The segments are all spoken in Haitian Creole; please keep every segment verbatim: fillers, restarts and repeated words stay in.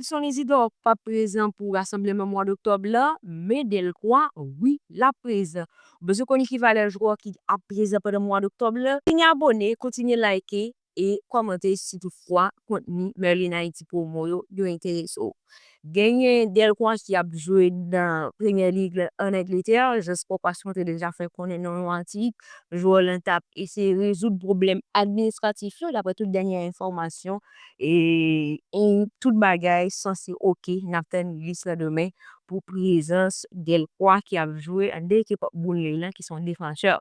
Wilson Isidore p ap prezan pou rasanbleman mwa doktòb la, men Delcroix, wi, l ap prezan. Ou bezwen konn ki valè jwè ki ap prezan pandan mwa doktòb la? Vini abòne, kontinye like e kòmante si toutfwa kontni Merlin Haiti Promo yo, yo enterese w. Genyen Delcroix ki ap jwe nan Premyè Lig la ann Angletè. Jan Sport Passion te deja fè konnen nan yon atik, jwè lan t ap eseye rezoud pwoblèm administratif yo, daprè tout dènye enfòmasyon. E, e tout bagay sanse oke. N ap tann lis lan demen pou prezans Delcroix ki ap jwe anndan ekip Burnley lan, ki se yon defansè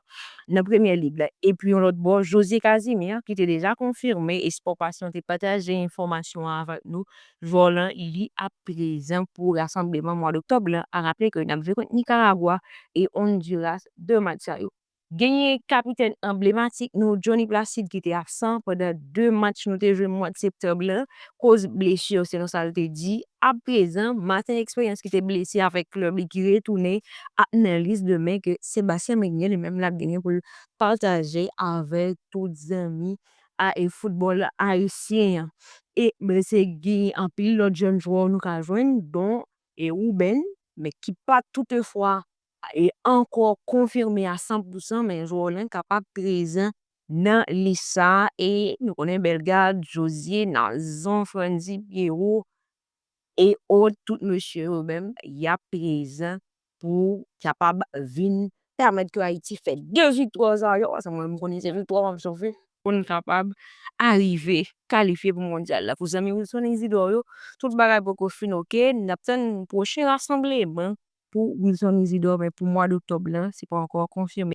nan Premyè Lig la. Epi yon lòt bò, José Casimir, ki te deja konfime, e Sport Passion te pataje enfòmasyon an avèk nou, jwè lan, li ap prezan pou rasanbleman mwa doktòb lan. A raple ke n ap jwe kont Nikaragwa e Honduras de match sa yo. Genyen kapitèn anblematik nou, Johnny Placide, ki te absan pandan de match nou te jwe mwa septanm lan, koz blesi, selon sa l te di. Aprezan, Martin Experience, ki te blese avèk klèb li, ki retounen, ap nan lis demen ke Sébastien Meunier, li menm, l ap genyen pou l pataje avèk tout zanmi a, e foutbòl ayisyen an. E blese genyen anpil lòt jèn jwè nou ka jwenn, don e Ruben, men ki pa toutefwa e ankò konfime a san pou san, men jwè lan kapab prezan nan lis sa a. E nou konnen Bellegarde, José, Nazon, Frandy, Pierrot e ot, tout mesye yo menm, y ap prezan pou kapab vin pèmèt ke Ayiti fè de viktwa sa yo, paske mwen, m konnen se viktwa m ap chòfe, pou n kapab arive kalifye pou mondyal la. Pou zanmi Wilson Isidore yo, tout bagay poko fin oke. N ap tann pwochen rasanbleman pou Wilson Isidore, men pou mwa doktòb lan, se pa ankò konfime.